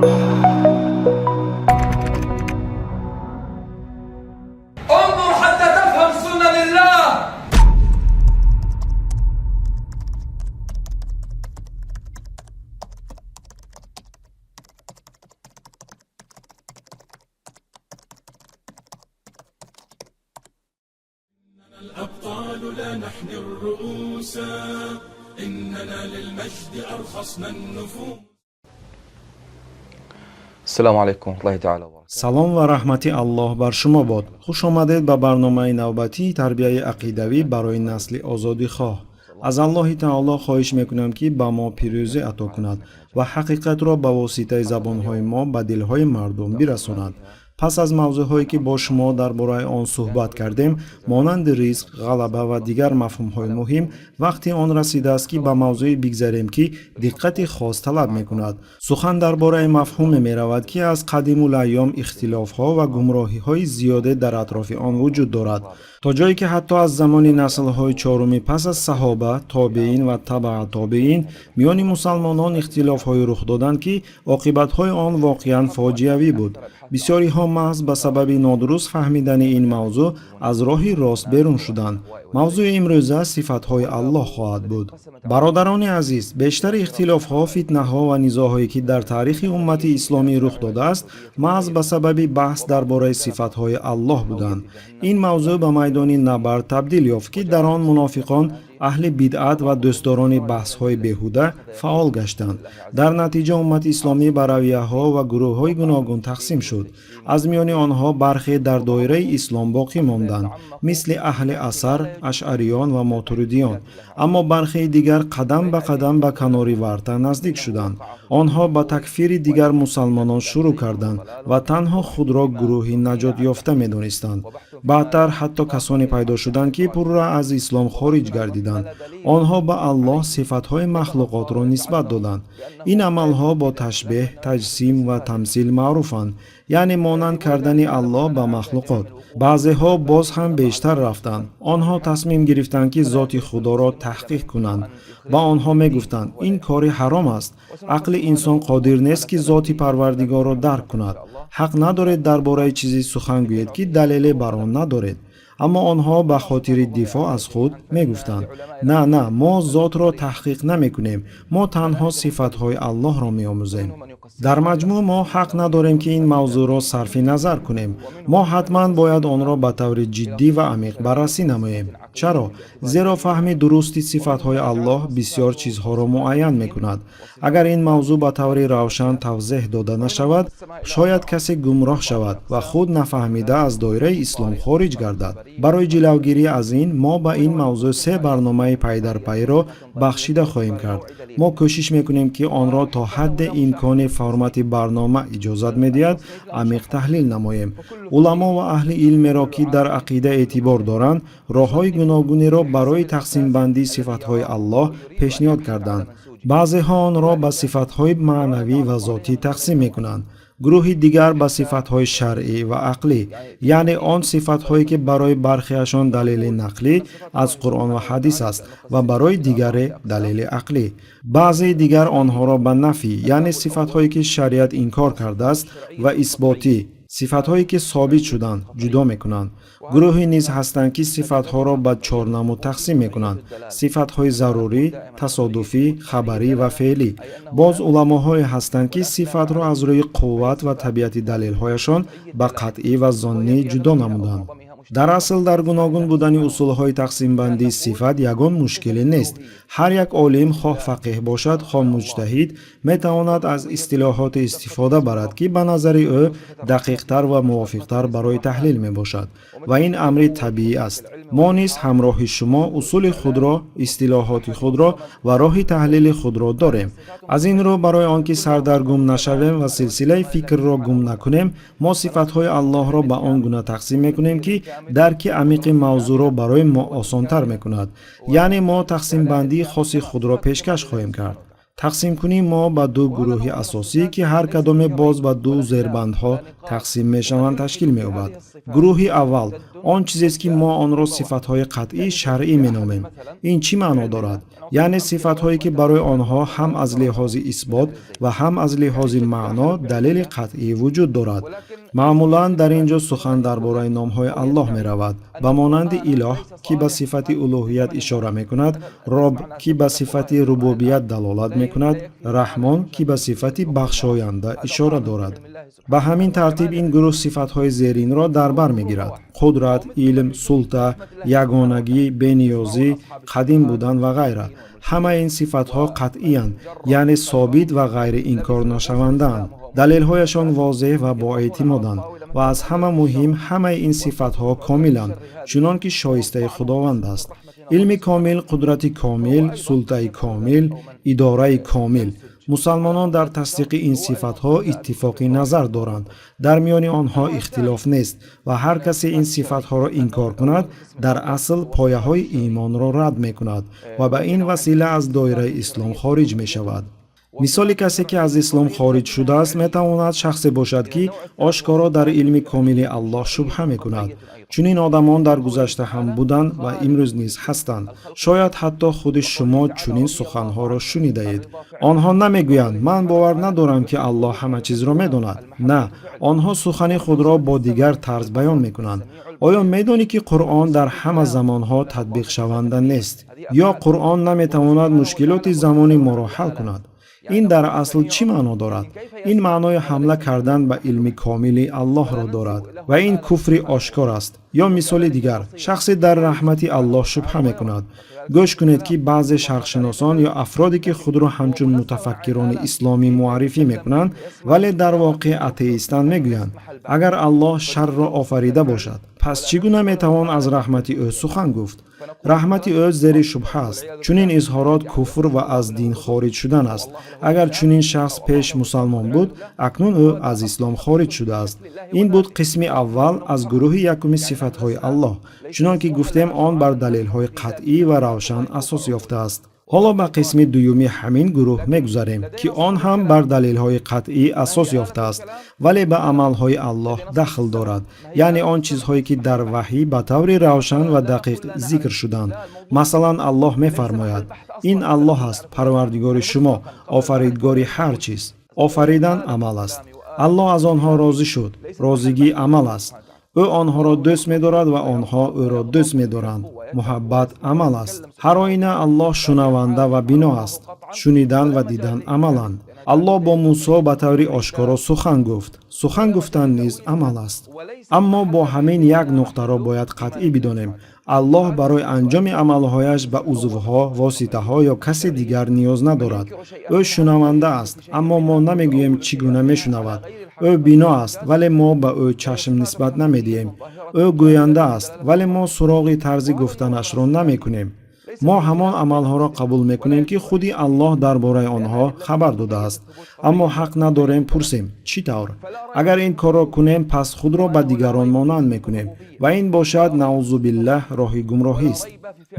انظر حتى تفهم سنن الله. الأبطال لا نحني الرؤوس، إننا للمجد أرخصنا النفوس. السلام عليكم ورحمة الله تعالى وبركاته. Салом ва раҳмати Аллоҳ бар шумо бод. Хуш омадед ба барномаи навбатии тарбияи ақидавӣ барои насли озодихоҳ. Аз Аллоҳи таоло хоҳиш мекунам, ки ба мо пирӯзӣ ато кунад ва ҳақиқатро ба воситаи забонҳои мо ба дилҳои мардум бирасонад. Пас аз мавзӯъҳое, ки бо шумо дар бораи он суҳбат кардем, монанди ризқ, ғалаба ва дигар мафҳумҳои муҳим, вақти он расидааст, ки ба мавзӯе бигзарем, ки диққати хос талаб мекунад. Сухан дар бораи мафҳуме меравад, ки аз қадимулайём ихтилофҳо ва гумроҳиҳои зиёде дар атрофи он вуҷуд дорад, то ҷое ки ҳатто аз замони наслҳои чоруми пас аз саҳоба, тобеин ва табаа тобеин миёни мусалмонон ихтилофҳое рух доданд, ки оқибатҳои он воқеан фоҷиавӣ буд. Бисёриҳо маҳз ба сабаби нодуруст фаҳмидани ин мавзӯъ аз роҳи рост берун шуданд. Мавзӯи имрӯза сифатҳои Аллоҳ хоҳад буд. Бародарони азиз, бештари ихтилофҳо, фитнаҳо ва низоъҳое, ки дар таърихи уммати исломӣ рух додааст, маҳз ба сабаби баҳс дар бораи сифатҳои Аллоҳ буданд. Ин мавзӯъ ба майдони набард табдил ёфт, ки дар он мунофиқон, аҳли бидъат ва дӯстдорони баҳсҳои беҳуда фаъол гаштанд. Дар натиҷа уммати исломӣ ба равияҳо ва гурӯҳҳои гуногун тақсим шуд. Аз миёни онҳо бархе дар доираи ислом боқӣ монданд, мисли аҳли асар, ашъариён ва мотуридиён, аммо бархеи дигар қадам ба қадам ба канори варта наздик шуданд. Онҳо ба такфири дигар мусалмонон шурӯъ карданд ва танҳо худро гурӯҳи наҷотёфта медонистанд. Баъдтар ҳатто касоне пайдо шуданд, ки пурра аз ислом хориҷ гардиданд. Онҳо ба Аллоҳ сифатҳои махлуқотро нисбат доданд. Ин амалҳо бо ташбеҳ, таҷсим ва тамсил маъруфанд, яъне монанд кардани Аллоҳ ба махлуқот. Баъзеҳо боз ҳам бештар рафтанд. Онҳо тасмим гирифтанд, ки зоти Худоро таҳқиқ кунанд. Ба онҳо мегуфтанд: ин кори ҳаром аст, ақли инсон қодир нест, ки зоти Парвардигорро дарк кунад, ҳақ надоред дар бораи чизе сухан гӯед, ки далеле бар он надоред. Аммо онҳо ба хотири дифоъ аз худ мегуфтанд: на, на, мо зотро таҳқиқ намекунем, мо танҳо сифатҳои Аллоҳро меомӯзем. Дар маҷмӯъ, мо ҳақ надорем, ки ин мавзӯъро сарфи назар кунем. Мо ҳатман бояд онро ба таври ҷиддӣ ва амиқ баррасӣ намоем. Чаро? Зеро фаҳми дурусти сифатҳои Аллоҳ бисёр чизҳоро муайян мекунад. Агар ин мавзӯъ ба таври равшан тавзеҳ дода нашавад, шояд касе гумроҳ шавад ва худ нафаҳмида аз доираи ислом хориҷ гардад. Барои ҷилавгирӣ аз ин мо ба ин мавзӯъ се барномаи пайдарпайро бахшида хоҳем кард. Мо кӯшиш мекунем, ки онро то ҳадде имкони формати барнома иҷозат медиҳад, амиқ таҳлил намоем. Уламо ва аҳли илмеро, ки дар ақида эътибор доранд, роҳҳои гуногунеро барои тақсимбандии сифатҳои Аллоҳ пешниҳод карданд. Баъзеҳо онро ба сифатҳои маънавӣ ва зотӣ тақсим мекунанд, гурӯҳи дигар ба сифатҳои шаръӣ ва ақлӣ, яъне он сифатҳое, ки барои бархеашон далели нақлӣ аз Қуръон ва ҳадис аст ва барои дигаре далели ақлӣ. Баъзеи дигар онҳоро ба нафӣ, яъне сифатҳое, ки шариат инкор кардааст, ва исботӣ, сифатҳое, ки собит шуданд, ҷудо мекунанд. Гурӯҳе низ ҳастанд, ки сифатҳоро ба чор намуд тақсим мекунанд: сифатҳои зарурӣ, тасодуфӣ, хабарӣ ва феълӣ. Боз уламоҳое ҳастанд, ки сифатро аз рӯи қувват ва табиати далелҳояшон ба қатъӣ ва зоннӣ ҷудо намуданд. Дар асл, дар гуногун будани усулҳои тақсимбандии сифат ягон мушкиле нест. Ҳар як олим, хоҳ фақеҳ бошад, хоҳ муҷтаҳид, метавонад аз истилоҳоте истифода барад, ки ба назари ӯ дақиқтар ва мувофиқтар барои таҳлил мебошад, ва ин амри табиӣ аст. Мо низ ҳамроҳи шумо усули худро, истилоҳоти худро ва роҳи таҳлили худро дорем. Аз ин рӯ, барои он ки сардаргум нашавем ва силсилаи фикрро гум накунем, мо сифатҳои Аллоҳро ба он гуна тақсим мекунем, ки дарки амиқи мавзӯъро барои мо осонтар мекунад, яъне мо тақсимбандии хоси худро пешкаш хоҳем кард. Тақсимкунии мо ба ду гурӯҳи асосӣ, ки ҳар кадоме боз ба ду зербандҳо тақсим мешаванд, ташкил меёбад. Гурӯҳи аввал он чизест, ки мо онро сифатҳои қатъии шаръӣ меномем. Ин чӣ маъно дорад? Яъне сифатҳое, ки барои онҳо ҳам аз лиҳози исбот ва ҳам аз лиҳози маъно далели қатъӣ вуҷуд дорад. Маъмулан дар ин ҷо сухан дар бораи номҳои Аллоҳ меравад, ба монанди Илоҳ, ки ба сифати улӯҳият ишора мекунад, Роб, ки ба сифати рубубият далолат мекунад, Раҳмон, ки ба сифати бахшоянда ишора дорад. Ба ҳамин тартиб ин гурӯҳ сифатҳои зеринро дар бар мегирад: қудрат, илм, султа, ягонагӣ, бениёзӣ, қадим будан ва ғайра. Ҳамаи ин сифатҳо қатъиянд, яъне собит ва ғайриинкорнашавандаанд. Далелҳояшон возеҳ ва боэътимоданд ва аз ҳама муҳим, ҳамаи ин сифатҳо комиланд, чунон ки шоистаи Худованд аст: илми комил, қудрати комил, султаи комил, идораи комил. Мусалмонон дар тасдиқи ин сифатҳо иттифоқи назар доранд, дар миёни онҳо ихтилоф нест ва ҳар касе ин сифатҳоро инкор кунад, дар асл пояҳои имонро рад мекунад ва ба ин васила аз доираи ислом хориҷ мешавад. Мисоли касе, ки аз ислом хориҷ шудааст, метавонад шахсе бошад, ки ошкоро дар илми комили Аллоҳ шубҳа мекунад. Чунин одамон дар гузашта ҳам буданд ва имрӯз низ ҳастанд. Шояд ҳатто худи шумо чунин суханҳоро шунидаед. Онҳо намегӯянд: «Ман бовар надорам, ки Аллоҳ ҳама чизро медонад». На, онҳо сухани худро бо дигар тарз баён мекунанд. «Оё медонӣ, ки Қуръон дар ҳама замонҳо татбиқшаванда нест?» Ё «Қуръон наметавонад мушкилоти замони моро ҳал кунад». Ин дар асл чӣ маъно дорад? Ин маънои ҳамла кардан ба илми комили Аллоҳро дорад ва ин куфри ошкор аст. Ё мисоли дигар: шахсе дар раҳмати Аллоҳ шубҳа мекунад. Гӯш кунед, ки баъзе шарқшиносон ё афроде, ки худро ҳамчун мутафаккирони исломӣ муаррифӣ мекунанд, вале дар воқеъ атеистанд, мегӯянд: «Агар Аллоҳ шарро офарида бошад, пас чӣ гуна метавон аз раҳмати ӯ сухан гуфт? Раҳмати ӯ зери шубҳа аст». Чунин изҳорот куфр ва аз дин хориҷ шудан аст. Агар чунин шахс пеш мусалмон буд, акнун ӯ аз ислом хориҷ шудааст. Ин буд қисми аввал аз гурӯҳи якуми сифатҳои Аллоҳ. Чунон ки гуфтем, он бар далелҳои қатъӣ ва равшан асос ёфтааст. Ҳоло ба қисми дуюми ҳамин гурӯҳ мегузарем, ки он ҳам бар далелҳои қатъӣ асос ёфтааст, вале ба амалҳои Аллоҳ дахл дорад, яъне он чизҳое, ки дар ваҳӣ ба таври равшан ва дақиқ зикр шуданд. Масалан, Аллоҳ мефармояд: «Ин Аллоҳ аст, Парвардигори шумо, Офаридгори ҳар чиз». Офаридан амал аст. Аллоҳ аз онҳо розӣ шуд. Розигӣ амал аст. Ӯ онҳоро дӯст медорад ва онҳо ӯро дӯст медоранд. Муҳаббат амал аст. Ҳар оина Аллоҳ шунаванда ва бино аст. Шунидан ва дидан амаланд. Аллоҳ бо Мусо ба таври ошкоро сухан гуфт. Сухан гуфтан низ амал аст. Аммо бо ҳамин як нуқтаро бояд қатъӣ бидонем: Аллоҳ барои анҷоми амалҳояш ба узвҳо, воситаҳо ё касе дигар ниёз надорад. Ӯ шунаванда аст, аммо мо намегӯем, чӣ гуна мешунавад. Ӯ бино аст, вале мо ба ӯ чашм нисбат намедиҳем. Ӯ гӯянда аст, вале мо суроғи тарзи гуфтанашро намекунем. Мо ҳамон амалҳоро қабул мекунем, ки худи Аллоҳ дар бораи онҳо хабар додааст, аммо ҳақ надорем пурсем, чӣ тавр. Агар ин корро кунем, пас худро ба дигарон монанд мекунем ва ин бошад, наузубиллаҳ, роҳи гумроҳист.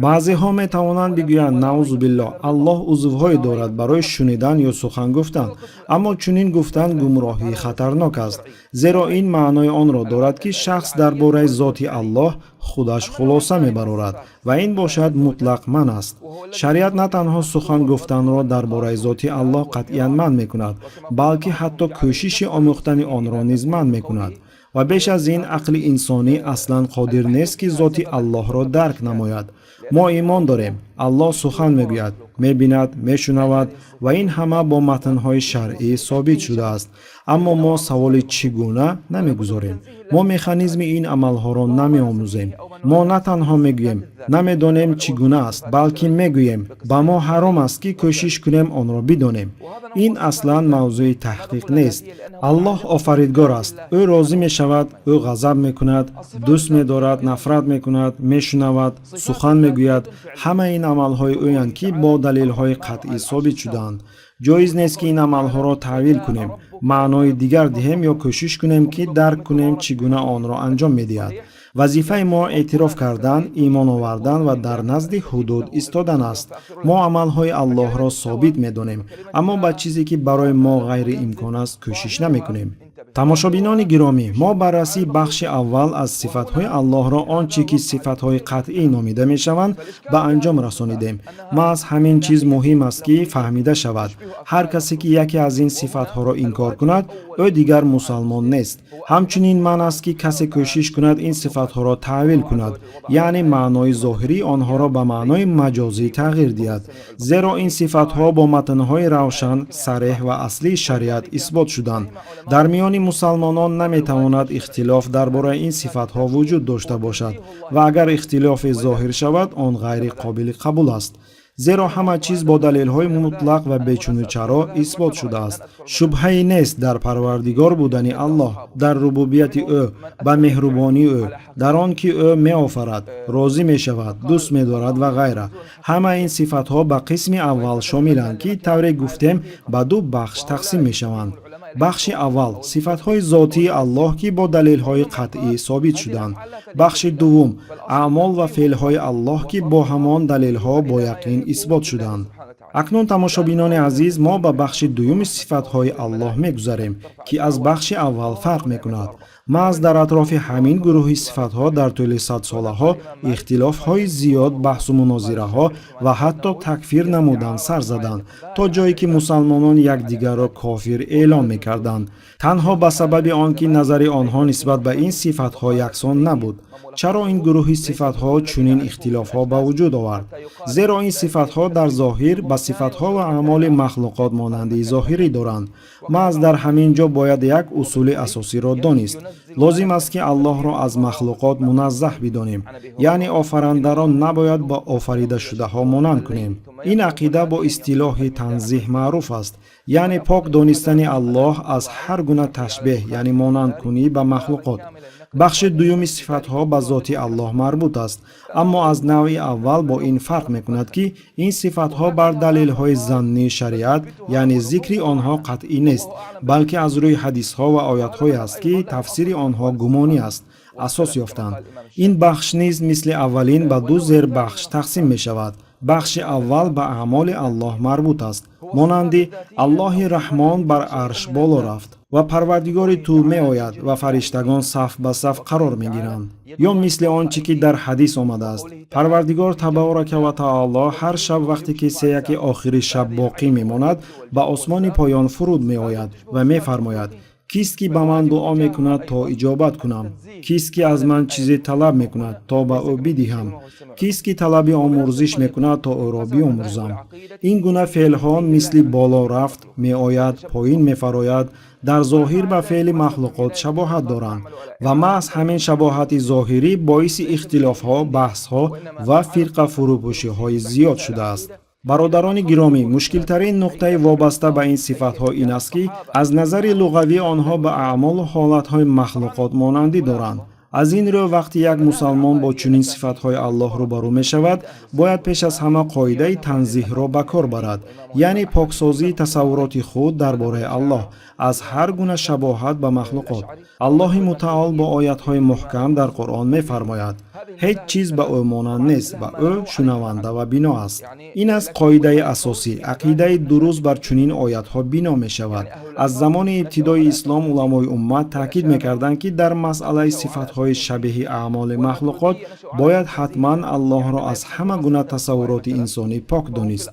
Баъзеҳо метавонанд бигӯянд: «Наузубиллоҳ, Аллоҳ узвҳое дорад барои шунидан ё сухан гуфтан». Аммо чунин гуфтан гумроҳии хатарнок аст, зеро ин маънои онро дорад, ки шахс дар бораи зоти Аллоҳ худаш хулоса мебарорад ва ин бошад мутлақ манъ аст. Шариат на танҳо сухан гуфтанро дар бораи зоти Аллоҳ қатъиян манъ мекунад, балки ҳатто кӯшиши омӯхтани онро низ манъ мекунад. Ва беш аз ин, ақли инсонӣ аслан қодир нест, ки зоти Аллоҳро дарк намояд. Мо имон дорем, Аллоҳ сухан мегӯяд, мебинад, мешунавад ва ин ҳама бо матнҳои шаръӣ собит шудааст, аммо мо саволи чӣ гуна намегузорем. Мо механизми ин амалҳоро намеомӯзем. Мо на танҳо мегӯем, намедонем, чӣ гуна аст, балки мегӯем, ба мо ҳаром аст, ки кӯшиш кунем онро бидонем. Ин аслан мавзӯи таҳқиқ нест. Аллоҳ Офаридгор аст. Ӯ розӣ мешавад, ӯ ғазаб мекунад, дӯст медорад, нафрат мекунад, мешунавад, сухан мегӯяд. Ҳамаи ин амалҳои ӯянд, ки бо далелҳои қатъӣ собит шудаанд. Ҷоиз нест, ки ин амалҳоро таъвил кунем, маънои дигар диҳем ё кӯшиш кунем, ки дарк кунем, чӣ гуна онро анҷом медиҳад. Вазифаи мо эътироф кардан, имон овардан ва дар назди ҳудуд истодан аст. Мо амалҳои Аллоҳро собит медонем, аммо ба чизе, ки барои мо ғайриимкон аст, кӯшиш намекунем. Тамошобинони гиромӣ, мо баррасии бахши аввал аз сифатҳои Аллоҳро, он чӣ ки сифатҳои қатъӣ номида мешаванд, ба анҷом расонидем. Маҳз ҳамин чиз муҳим аст, ки фаҳмида шавад. Ҳар касе, ки яке аз ин сифатҳоро инкор кунад, ӯ дигар мусалмон нест. Ҳамчунин манъ аст, ки касе кӯшиш кунад ин сифатҳоро таъвил кунад, яъне маънои зоҳирии онҳоро ба маънои маҷозӣ тағйир диҳад, зеро ин сифатҳо бо матнҳои равшан, сареҳ ва аслии шариат исбот шуданд. Дар миёни мусалмонон наметавонад ихтилоф дар бораи ин сифатҳо вуҷуд дошта бошад ва агар ихтилофе зоҳир шавад, он ғайри қобили қабул аст, зеро ҳама чиз бо далелҳои мутлақ ва бечуну чаро исбот шудааст. Шубҳае нест дар Парвардигор будани Аллоҳ, дар рубубияти ӯ, ба меҳрубонии ӯ, дар он ки ӯ меофарад, розӣ мешавад, дӯст медорад ва ғайра. Ҳамаи ин сифатҳо ба қисми аввал шомиланд, ки тавре гуфтем, ба ду бахш тақсим мешаванд. Бахши аввал сифатҳои зотии Аллоҳ, ки бо далелҳои қатъӣ собит шуданд. Бахши дуввум аъмол ва феълҳои Аллоҳ, ки бо ҳамон далелҳо бо яқин исбот шуданд. Акнун, тамошобинони азиз, мо ба бахши дуюми сифатҳои Аллоҳ мегузарем, ки аз бахши аввал фарқ мекунад. Маҳз дар атрофи ҳамин гурӯҳи сифатҳо дар тӯли садсолаҳо ихтилофҳои зиёд, баҳсу мунозираҳо ва ҳатто такфир намудан сар заданд, то ҷое ки мусалмонон якдигарро кофир эълон мекарданд, танҳо ба сабаби он ки назари онҳо нисбат ба ин сифатҳо яксон набуд. Чаро ин гурӯҳи сифатҳо чунин ихтилофҳо ба вуҷуд овард? Зеро ин сифатҳо дар зоҳир ба сифатҳо ва аъмоли махлуқот монандии зоҳирӣ доранд. Маҳз дар ҳамин ҷо бояд як усули асосиро донист. Лозим аст, ки Аллоҳро аз махлуқот муназзаҳ бидонем, яъне офарандаро набояд ба офаридашудаҳо монанд кунем. Ин ақида бо истилоҳи танзиҳ маъруф аст, яъне пок донистани Аллоҳ аз ҳар гуна ташбеҳ, яъне монандкунӣ ба махлуқот. Бахши дуюми сифатҳо ба зоти Аллоҳ марбут аст, аммо аз навъи аввал бо ин фарқ мекунад, ки ин сифатҳо бар далелҳои заннии шариат, яъне зикри онҳо қатъӣ нест, балки аз рӯи ҳадисҳо ва оятҳое аст, ки тафсири онҳо гумонӣ аст, асос ёфтанд. Ин бахш низ мисли аввалин ба ду зербахш тақсим мешавад. Бахши аввал ба аъмоли Аллоҳ марбут аст, монанди Аллоҳи Раҳмон бар арш боло рафт ва Парвардигори ту меояд ва фариштагон саф ба саф қарор мегиранд, ё мисли он чӣ ки дар ҳадис омадааст: Парвардигор таборака ва таоло ҳар шаб, вақте ки сеяки охири шаб боқӣ мемонад, ба осмони поён фуруд меояд ва мефармояд: «Кист, ки ба ман дуо мекунад, то иҷобат кунам? Кист, ки аз ман чизе талаб мекунад, то ба ӯ бидиҳам? Кист, ки талаби омӯрзиш мекунад, то ӯро биомӯрзам?» Ин гуна феълҳо, мисли боло рафт, меояд, поин мефарояд, дар зоҳир ба феъли махлуқот шабоҳат доранд ва маҳз ҳамин шабоҳати зоҳирӣ боиси ихтилофҳо, баҳсҳо ва фирқафурӯпӯшиҳои зиёд шудааст. Бародарони гиромӣ, мушкилтарин нуқтаи вобаста ба ин сифатҳо ин аст, ки аз назари луғавӣ онҳо ба аъмолу ҳолатҳои махлуқот монандӣ доранд. Аз ин рӯ, вақти як мусалмон бо чунин сифатҳои Аллоҳ рӯбарӯ мешавад, бояд пеш аз ҳама қоидаи танзиҳро ба кор барад, яъне поксозии тасаввуроти худ дар бораи Аллоҳ аз ҳар гуна шабоҳат ба махлуқот. Аллоҳи Мутаол бо оятҳои муҳкам дар Қуръон мефармояд: «Ҳеҷ чиз ба ӯ монанд нест ва ӯ шунаванда ва бино аст». Ин аст қоидаи асосӣ. Ақидаи дуруст бар чунин оятҳо бино мешавад. Аз замони ибтидои ислом уламои уммат таъкид мекарданд, ки дар масъалаи сифатҳои шабеҳи аъмоли махлуқот бояд ҳатман Аллоҳро аз ҳама гуна тасаввуроти инсонӣ пок донист.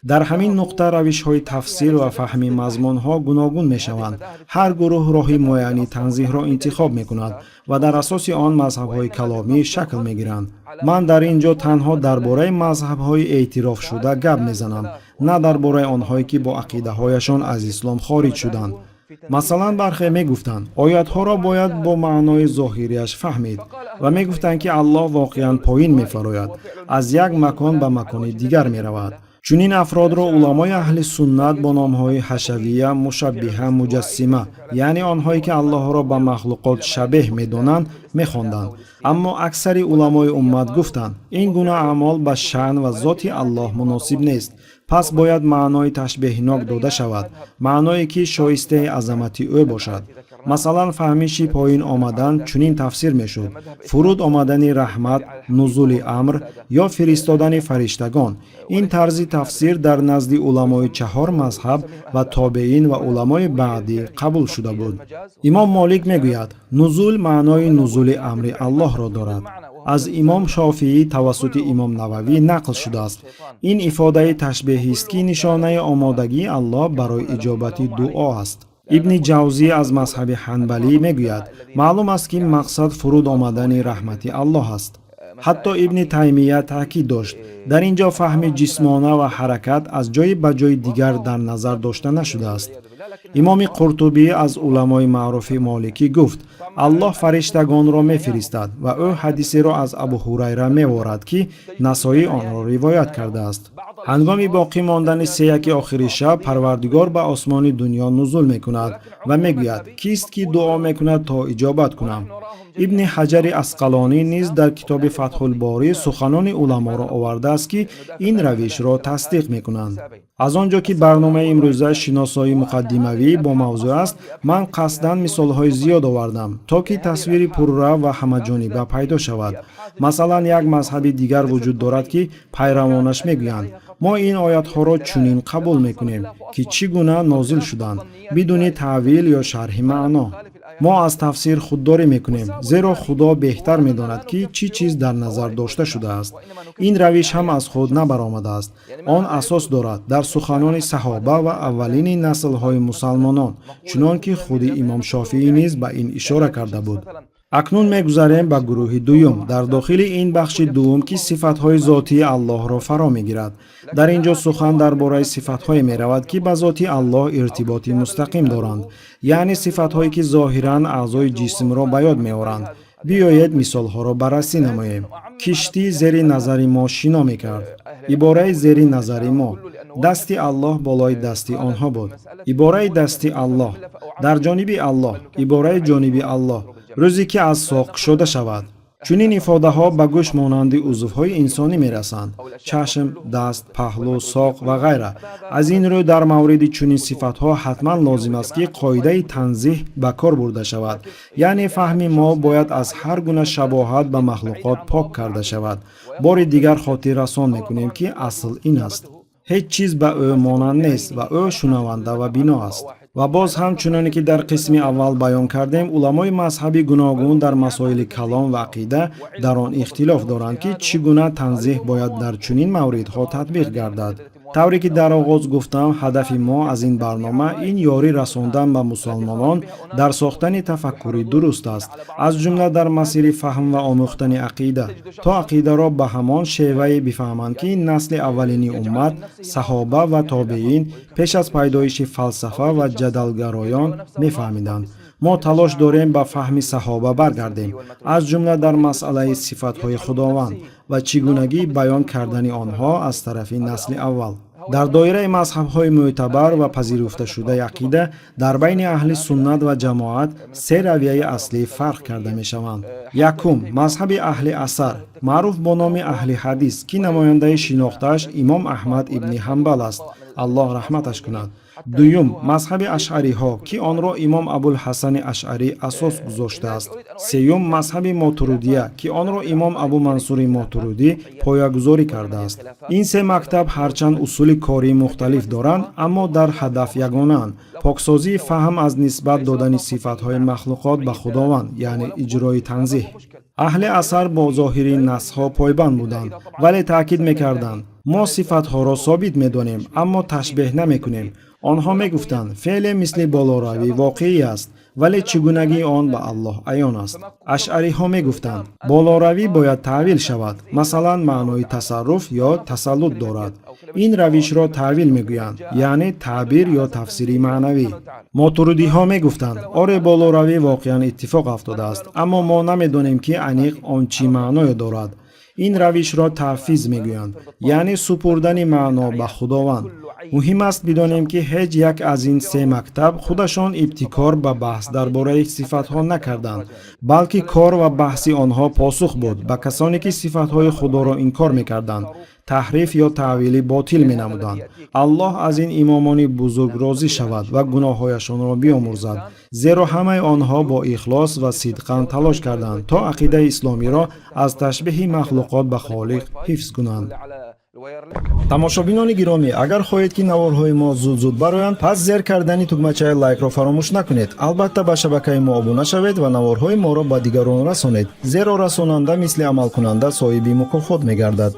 Дар ҳамин нуқта равишҳои тафсир ва фаҳми мазмунҳо гуногун мешаванд. Ҳар гурӯҳ роҳи муайяни танзиҳро интихоб мекунад ва дар асоси он мазҳабҳои каломӣ шакл мегиранд. Ман дар ин ҷо танҳо дар бораи мазҳабҳои эътирофшуда гап мезанам, на дар бораи онҳое, ки бо ақидаҳояшон аз ислом хориҷ шуданд. Масалан, бархе мегуфтанд, оятҳоро бояд бо маънои зоҳирияш фаҳмид ва мегуфтанд, ки Аллоҳ воқеан поин мефарояд, аз як макон ба макони дигар меравад. Чунин афродро уламои аҳли суннат бо номҳои ҳашавия, мушаббиҳа, муҷассима, яъне онҳое, ки Аллоҳро ба махлуқот шабеҳ медонанд, мехонданд. Аммо аксари уламои уммат гуфтанд, ин гуна аъмол ба шаън ва зоти Аллоҳ муносиб нест, пас бояд маънои ташбеҳнок дода шавад, маъное, ки шоистаи азамати ӯ бошад. Масалан, фаҳмиши поин омадан чунин тафсир мешуд: фуруд омадани раҳмат, нузули амр ё фиристодани фариштагон. Ин тарзи тафсир дар назди уламои чаҳор мазҳаб ва тобеин ва уламои баъдӣ қабул шуда буд. Имом Молик мегӯяд: нузул маънои нузули амри Аллоҳро дорад. Аз имом Шофиӣ тавассути имом Нававӣ нақл шудааст: ин ифодаи ташбеҳист, ки нишонаи омодагии Аллоҳ барои иҷобати дуо аст. Ибни Ҷавзӣ аз мазҳаби ҳанбалӣ мегӯяд: маълум аст, ки мақсад фуруд омадани раҳмати Аллоҳ аст. Ҳатто Ибни Таймия таъкид дошт: дар ин ҷо фаҳми ҷисмона ва ҳаракат аз ҷое ба ҷои дигар дар назар дошта нашудааст. Имоми Қуртубӣ аз уламои маъруфи моликӣ гуфт: Аллоҳ фариштагонро мефиристад, ва ӯ ҳадисеро аз Абу Ҳурайра меорад, ки Насоӣ онро ривоят кардааст: ҳангоми боқӣ мондани сеяки охири шаб Парвардигор ба осмони дунё нузул мекунад ва мегӯяд: кист, ки дуо мекунад, то иҷобат кунам? Ибни Ҳаҷари Асқалонӣ низ дар китоби Фатҳулборӣ суханони уламоро овардааст, ки ин равишро тасдиқ мекунанд. Аз он ҷо ки барномаи имрӯза шиносоии муқаддимавӣ бо мавзӯъ аст, ман қасдан мисолҳои зиёд овардам, то ки тасвири пурра ва ҳамаҷониба пайдо шавад. Масалан, як мазҳаби дигар вуҷуд дорад, ки пайравонаш мегӯянд: мо ин оятҳоро чунин қабул мекунем, ки чӣ гуна нозил шуданд, бидуни таъвил ё шарҳи маъно. Мо аз тафсир худдорӣ мекунем, зеро Худо беҳтар медонад, ки чӣ чиз дар назар дошта шудааст. Ин равиш ҳам аз худ набаромадааст. Он асос дорад дар суханони саҳоба ва аввалини наслҳои мусалмонон, чунон ки худи имом Шофиӣ низ ба ин ишора карда буд. Акнун мегузарем ба гурӯҳи дуюм дар дохили ин бахши дуввум, ки сифатҳои зотии Аллоҳро фаро мегирад. Дар ин ҷо сухан дар бораи сифатҳое меравад, ки ба зоти Аллоҳ иртиботи мустақим доранд, яъне сифатҳое, ки зоҳиран аъзои ҷисмро ба ёд меоранд. Биёед, мисолҳоро баррасӣ намоем. Киштӣ зери назари мо шино мекард, ибораи зери назари мо. Дасти Аллоҳ болои дасти онҳо буд, ибораи дасти Аллоҳ. Дар ҷониби Аллоҳ, ибораи ҷониби Аллоҳ. Рӯзе ки аз соқ кушода шавад. Чунин ифодаҳо ба гӯш монанди узвҳои инсонӣ мерасанд: чашм, даст, паҳлӯ, соқ ва ғайра. Аз ин рӯ, дар мавриди чунин сифатҳо ҳатман лозим аст, ки қоидаи танзиҳ ба кор бурда шавад, яъне фаҳми мо бояд аз ҳар гуна шабоҳат ба махлуқот пок карда шавад. Бори дигар хотиррасон мекунем, ки асл ин аст: ҳеҷ чиз ба ӯ монанд нест ва ӯ шунаванда ва бино аст. Ва боз ҳам, чуноне ки дар қисми аввал баён кардем, уламои мазҳаби гуногун дар масоили калом ва ақида дар он ихтилоф доранд, ки чӣ гуна танзиҳ бояд дар чунин мавридҳо татбиқ гардад. Тавре ки дар оғоз гуфтам, ҳадафи мо аз ин барнома ин ёрӣ расондан ба мусалмонон дар сохтани тафаккури дуруст аст, аз ҷумла дар масири фаҳм ва омӯхтани ақида, то ақидаро ба ҳамон шевае бифаҳманд, ки насли аввалини уммат, саҳоба ва тобеин, пеш аз пайдоиши фалсафа ва ҷадалгароён мефаҳмиданд. Мо талош дорем ба фаҳми саҳоба баргардем, аз ҷумла дар масъалаи сифатҳои Худованд ва чӣ гунагии баён кардани онҳо аз тарафи насли аввал. Дар доираи мазҳабҳои мӯътабар ва пазируфташудаи ақида дар байни аҳли суннат ва ҷамоат се равияи аслӣ фарқ карда мешаванд. Якум, мазҳаби аҳли асар, маъруф бо номи аҳли ҳадис, ки намояндаи шинохтааш имом Аҳмад ибни Ҳамбал аст, Аллоҳ раҳматаш кунад. Дуюм, мазҳаби ашъариҳо, ки онро имом Абулҳасани Ашъарӣ асос гузоштааст. Сеюм, мазҳаби мотурудия, ки онро имом Абу Мансури Мотурудӣ поягузорӣ кардааст. Ин се мактаб ҳарчанд усули кории мухталиф доранд, аммо дар ҳадаф ягонаанд: поксозии фаҳм аз нисбат додани сифатҳои махлуқот ба Худованд, яъне иҷрои танзиҳ. Аҳли асар бо зоҳири насҳо пойбанд буданд, вале таъкид мекарданд: мо сифатҳоро собит медонем, аммо ташбеҳ намекунем. Онҳо мегуфтанд: феъле мисли болоравӣ воқеӣ аст, вале чӣ гунагии он ба Аллоҳ аён аст. Ашъариҳо мегуфтанд: болоравӣ бояд таъвил шавад, масалан, маънои тасарруф ё тасаллут дорад. Ин равишро таъвил мегӯянд, яъне таъбир ё тафсири маънавӣ. Мотурудиҳо мегуфтанд: оре, болоравӣ воқеан иттифоқ афтодааст, аммо мо намедонем, ки аниқ он чӣ маъное дорад. Ин равишро тафвиз мегӯянд, яъне супурдани маъно ба Худованд. Муҳим аст бидонем, ки ҳеҷ як аз ин се мактаб худашон ибтикор ба баҳс дар бораи сифатҳо накарданд, балки кор ва баҳси онҳо посух буд ба касоне, ки сифатҳои Худоро инкор мекарданд. Таҳриф ё таъвили ботил менамуданд. Аллоҳ аз ин имомони бузург розӣ шавад ва гуноҳҳояшонро биомӯрзад, зеро ҳамаи онҳо бо ихлос ва сидқан талош карданд, то ақидаи исломиро аз ташбеҳи махлуқот ба Холиқ ҳифз кунанд. Тамошобинони гиромӣ, агар хоҳед, ки наворҳои мо зуд-зуд бароянд, пас зер кардани тугмачаи лайкро фаромӯш накунед. Албатта, ба шабакаи мо обуна шавед ва наворҳои моро ба дигарон расонед, зеро расонанда мисли амалкунанда соҳиби мукофот мегардад.